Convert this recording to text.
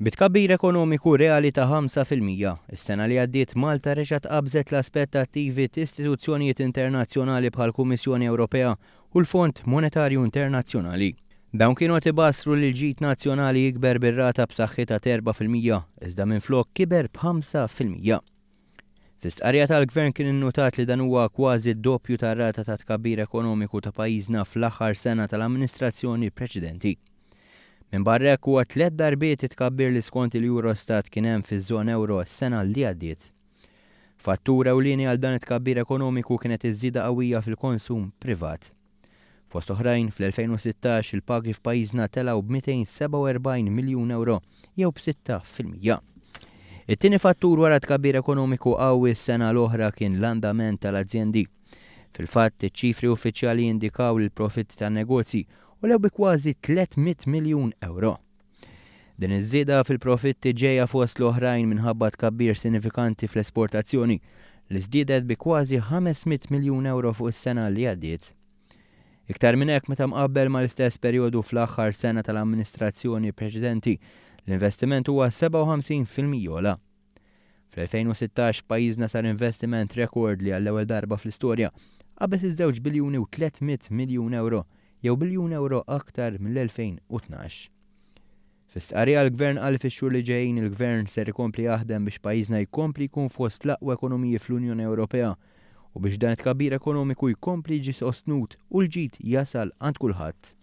Bi tkabbir ekonomiku reali ta' 5%, is-sena li għaddiet Malta reġgħet qabżet l-aspettattivi t'istituzzjonijiet internazzjonali bħall-Kummissjoni Ewropea u l-Fond Monetarju Internazzjonali. Dawn kienu qed ibassru li l-ġid nazzjonali jikber bir-rata b'saħħitha t'4%, iżda minflok kiber b'5%. Fi stqarrija tal-Gvern kien innutat li dan huwa kważi d-doppju tar-rata ta' tkabbir ekonomiku ta' pajjiżna fl-aħħar sena tal-amministrazzjoni preċedenti. Minbarra hekk huwa tlett darbiet it-tkabbir li skont il-Eurostat kien hemm fiż-żona ewro s-sena li għaddiet. Fattur ewlieni għal dan it-tkabbir ekonomiku kienet iż-żieda qawwija fil-konsum privat. Fost oħrajn, fl-2016 il-pagi f'pajjiżna telgħu b'247 miljun ewro jew b'6%. It-tieni fattur wara t-tkabbir ekonomiku qawwi s-sena l-oħra kien l-andament tal-azjendi. Fil-fatt, iċ-ċifri uffiċjali jindikaw li l-profitti tan-negozji għolew bi kważi 300 miljun ewro. Din iż-żieda fil-profitti ġejja fost l-oħrajn minħabba tkabbir sinifikanti fl-esportazzjoni li żdiedet bi kważi 500 miljun ewro fuq is-sena li għaddiet. Iktar minn hekk, meta mqabbel mal-istess perjodu fl-aħħar sena tal-amministrazzjoni preċedenti, l-investiment huwa 57% ogħla. Fl-2016 f'pajjiżna sar investiment rekord li għall-ewwel darba fl-istorja qabeż iż-żewġ biljuni u 300 miljun ewro jew biljun ewro aktar mill-2012. Fi stqarrija l-Gvern qal li fix-xhur li ġejjin il-Gvern ser ikompli jaħdem biex pajjiżna jkompli jkun fost l-aqwa ekonomiji fl-Unjoni Ewropea u biex dan it-tkabbir ekonomiku jkompli jiġi sostnut u l-ġid jasal għand kulħadd.